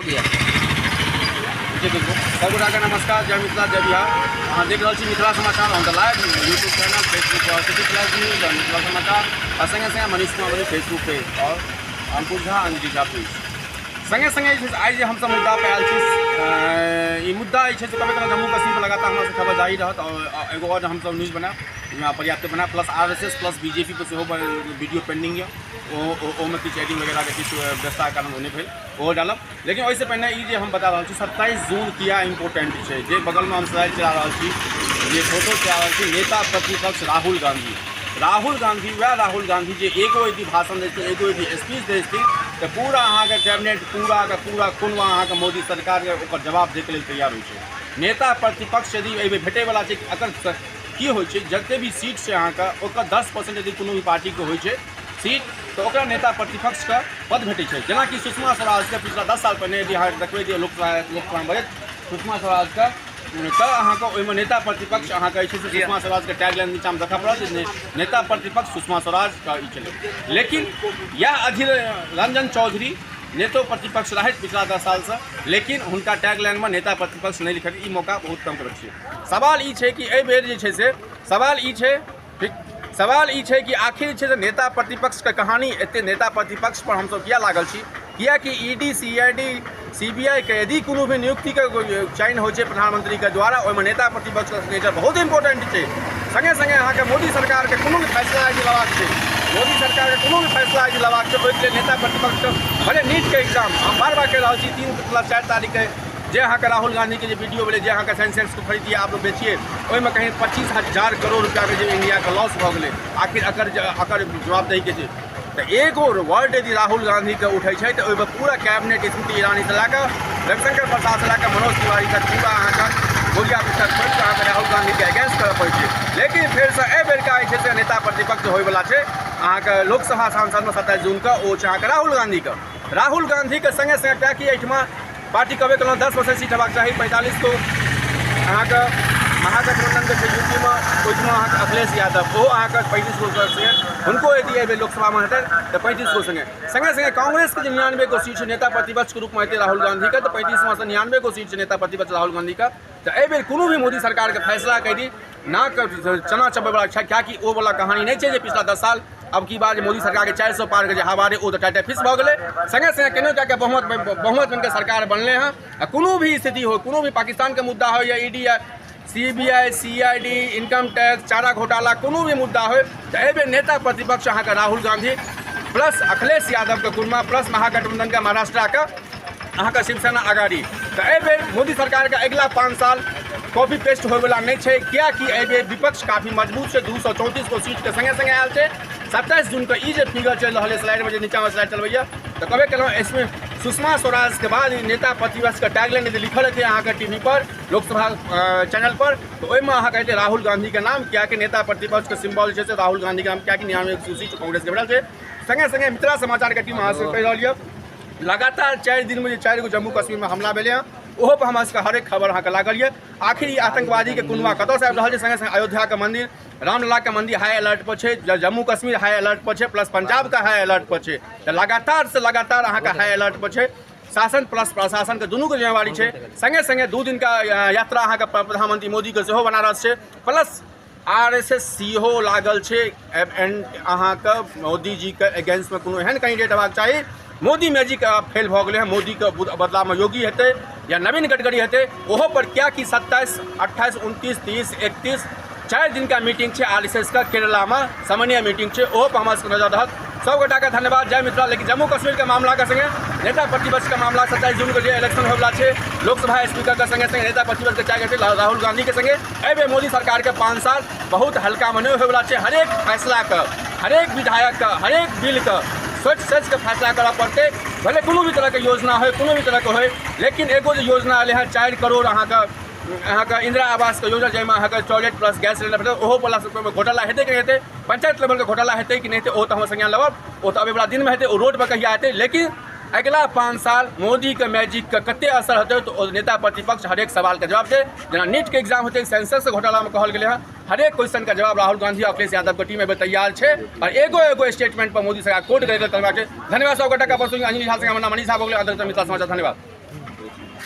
हो गया। जी बिल्कुल, सब गोटाके नमस्कार, जय मिथिला, जय बिहार। अहाँ देख रहल छी मिथिला समाचार on the live YouTube channel, Facebook per city flash news और मिथिला समाचार, आ संगे संगे मनीष कुमार मणि फेसबुक पेज और अंकुर झा, अंजलि झा पेज। संगे संगे जे छै आइ जे हमसब मुद्दा पर आयल छी, ई मुद्दा जे छै से कभी कभी जम्मू कश्मीर पर लगातार हमरा सबके खबर जारी रहत और एगो और हमसब न्यूज बनायब पर्याप्त बनायब। Plus R S S plus B J P पर सेहो वीडियो पेंडिंग यऽ, ओहिमे किछु एडिटिंग वगैरहके किछु व्यवस्थाके कारण ओ नहि भेल, ओहो डालब। लेकिन ओहिसँ पहिने ई जे हम बता रहल छी 27 जून किया इम्पोर्टेंट छै, जे बगलमे हम स्लाइड चला रहल छी, जे फोटो चला रहल छी, नेता प्रतिपक्ष राहुल गांधी। राहुल गांधी वएह राहुल गांधी जे एगो यदि भाषण दै छथिन, एगो यदि स्पीच दै छथिन तऽ पूरा अहाँके कैबिनेट, पूराके पूरा कुनबा अहाँके मोदी सरकारके ओकर जवाब दैके लेल तैयार होइ छै। नेता प्रतिपक्ष यदि एहिमे भेटैवला छै, अगर की होइ छै, जते भी सीट छै अहाँके ओकर 10% यदि कोनो भी पार्टीके होइ छै सीट तऽ ओकरा नेता प्रतिपक्षके पद भेटै छै। जेनाकि सुषमा स्वराजके पिछला 10 साल पहिने यदि अहाँ देखबै जे लोकसभामे बजैत सुषमा स्वराजके, तऽ अहाँके ओहिमे नेता प्रतिपक्ष अहाँके जे छै से सुषमा स्वराजके टैग लाइन नीचाँमे देखऽ पड़त जे नेता प्रतिपक्ष सुषमा स्वराजके ई छलै। लेकिन इएह अधीर रंजन चौधरी नेतो प्रतिपक्ष रहथि पिछला 10 सालसँ, लेकिन हुनका टैग लाइनमे नेता प्रतिपक्ष नहि लिखल, ई मौका बहुत कम करैत छियै। सवाल ई छै कि एहि बेर जे छै से सवाल ई छै, ठीक, सवाल ई छै कि आखिर जे छै से नेता प्रतिपक्षके कहानी एते नेता प्रतिपक्ष पर हमसब किया लागल छी? कियाकि E D, C I D, C B I के यदि कोनो भी नियुक्तिके चयन होइ छै प्रधानमंत्रीके द्वारा, ओहिमे नेता प्रतिपक्षके सिग्नेचर बहुत इम्पोर्टेंट छै। संगे संगे अहाँके मोदी सरकारके कोनो भी फैसला यदि लेबाक छै, मोदी सरकारके कोनो भी फैसला यदि लेबाक छै, ओहिके लेल नेता प्रतिपक्षके भले नीटके एग्जाम हम बार बार कहि रहल छी, 3 प्लस 4 तारीखके जे अहाँके राहुल गांधीके जे वीडियो भेलै, जे अहाँके सेंसेक्सके खरीदिए आप लोग बेचिए, ओहिमे कहीं 25,000 करोड़ रुपैआके जे इंडियाके लॉस भऽ गेलै, आखिर एकर जवाबदेहीके छै। तऽ एगो वर्ड यदि राहुल गांधीके उठै छै तऽ ओहिमे पूरा कैबिनेट स्मृति ईरानीसँ लए कऽ रविशंकर प्रसादसँ लए कऽ मनोज तिवारी तक पूरा अहाँके बोरिया बिस्तर खोलि कऽ अहाँके राहुल गांधीके अगेंस्ट करऽ पड़ै छै। लेकिन फेरसँ एहि बेरका जे छै से नेता प्रतिपक्ष होइवला छै अहाँके लोकसभा सांसदमे 27 जूनके, ओ छै अहाँके राहुल गांधीके। राहुल गांधीके सङ्गे सङ्गे किएकि एहिठमा पार्टी कहबे केलहुँ 10% सीट हेबाक चाही, 45 गो अहाँके महागठबंधनके छै यूपीमे, ओहिठमा अहाँके अखिलेश यादव ओहो अहाँके 35 गो सङ्गे, हुनको यदि एहि बेर लोकसभामे हेतै तऽ 35 गो सङ्गे सङ्गे सङ्गे कांग्रेसके जे 99 गो सीट छै नेता प्रतिपक्षके रूपमे हेतै राहुल गांधीके, तऽ 35मे सँ 99 गो सीट छै नेता प्रतिपक्ष राहुल गांधीके। तऽ एहिबेर कोनो भी मोदी सरकारके फैसलाके यदि नाक चना चबैवला छै, किएकि ओ वला कहानी नहि छै जे पिछला 10 साल अब की बात मोदी सरकारके 400 पारके जे हवा रहै ओ तऽ टाइटे फिक्स भऽ गेलै। सङ्गे सङ्गे केनो कए कऽ बहुमत बनिके सरकार बनलै हँ, आ कोनो भी स्थिति हो, कोनो भी पाकिस्तानके मुद्दा हो या ई डी या C B I, C I D, income tax, चारा घोटाला, कोनो भी मुद्दा हो, तऽ एहिबेर नेता प्रतिपक्ष अहाँके राहुल गांधी प्लस अखिलेश यादवके कुरमा प्लस महागठबंधनके महाराष्ट्रके अहाँके शिवसेना आघाड़ी। तऽ एहिबेर मोदी सरकारके अगिला 5 साल कॉपी पेस्ट होइवला नहि छै, किएकि एहिबेर विपक्ष काफी मजबूत छै, 234 गो सीटके सङ्गे सङ्गे आयल छै। 27 जूनके ई जे फिगर चलि रहल है स्लाइडमे, जे नीचाँमे स्लाइड चलबैए, तऽ कहबे केलहुँ इसमे सुषमा स्वराजके बाद ई नेता प्रतिपक्षके टैगलाइन यदि लिखल हेतै अहाँके टी वी पर, लोकसभा चैनल पर, तऽ ओहिमे अहाँके हेतै राहुल गांधीके नाम, किएकि नेता प्रतिपक्षके सिम्बल जे छै से राहुल गांधीके नाम, किएकि 99 सीट कांग्रेसके भेटल छै। सङ्गे सङ्गे मिथिला समाचारके टीम अहाँ सबके कहि रहल यऽ, लगातार 4 दिनमे जे 4 गो जम्मू कश्मीरमे हमला भेलै हँ, ओहो पर हमरा सबके हरेक खबर अहाँके लागल यऽ। आखिर ई आतंकवादीके कुनबा कतऽसँ आबि रहल छै? सङ्गे सङ्गे अयोध्याके मन्दिर, रामललाके मन्दिर हाई अलर्ट पर छै, जम्मू कश्मीर हाई अलर्ट पर छै, प्लस पंजाबके हाई अलर्ट पर छै। तऽ लगातार से लगातार अहाँके हाई अलर्ट पर छै। शासन प्लस प्रशासनके दुनूके जिम्मेवारी छै। सङ्गे सङ्गे 2 दिनका यात्रा अहाँके प्रधानमंत्री मोदीके सेहो बनारस छै, प्लस आर एस एस सेहो लागल छै। एंड अहाँके मोदीजीके अगेंस्टमे कोनो एहन कैंडिडेट हेबाक चाही। मोदी मैजिक फेल भऽ गेलै हँ, मोदीके बदलामे योगी हेतै या नवीन गडकरी हेतै, ओहो पर किएकि 27, 28, 29, 30, 31 4 दिनका मीटिंग छै आर एस एस के केरलामे, सामान्य मीटिंग छै, ओहो पर हमरा सबके नजर रहत। सब गोटाके धन्यवाद, जय मिथिला। लेकिन जम्मू कश्मीरके मामलाके सङ्गे नेता प्रतिपक्षके मामला, 27 जूनके जे इलेक्शन होयवला छै लोकसभा स्पीकरके सङ्गे सङ्गे नेता प्रतिपक्षके चाहे हेतै राहुल गांधीके सङ्गे, एहिबेर मोदी सरकारके 5 साल बहुत हल्कामे नहि होयवला छै। हरेक फैसलाके, हरेक विधायकके, हरेक बिलके सोचि सोचिके फैसला करऽ पड़तै, भले कोनो भी तरहके योजना होइ, कोनो भी तरहके होइ। लेकिन एगो जे योजना एलै हँ 4 करोड़ अहाँके इन्दिरा आवासके योजना, जाहिमे अहाँके टॉयलेट प्लस गैस सिलेंडर भेटत, ओहो वला सबमे घोटाला हेतै कि नहि हेतै, पंचायत लेवलके घोटाला हेतै कि नहि हेतै, ओ तऽ हम संज्ञान लेब, ओ तऽ अबैवला दिनमे हेतै, ओ रोडपर कहिया हेतै। लेकिन अगिला 5 साल मोदीके मैजिकके कते असर हेतै, तऽ ओ नेता प्रतिपक्ष हरेक सवालके जवाब दे। जेना नीटके एग्जाम हेतै, सेंसस घोटालामे कहल गेलै हँ, हरेक क्वेश्चनके जवाब राहुल गांधी अखिलेश यादवके टीम एहिबेर तैयार छै और एगो एगो स्टेटमेंट पर मोदी सरकार कोर्ट करि देलक। धन्यवाद सब गोटाके। परसू अंजलि झा संगे मनीषा भऽ गेलै, मिथिला समाचार। धन्यवाद। छै।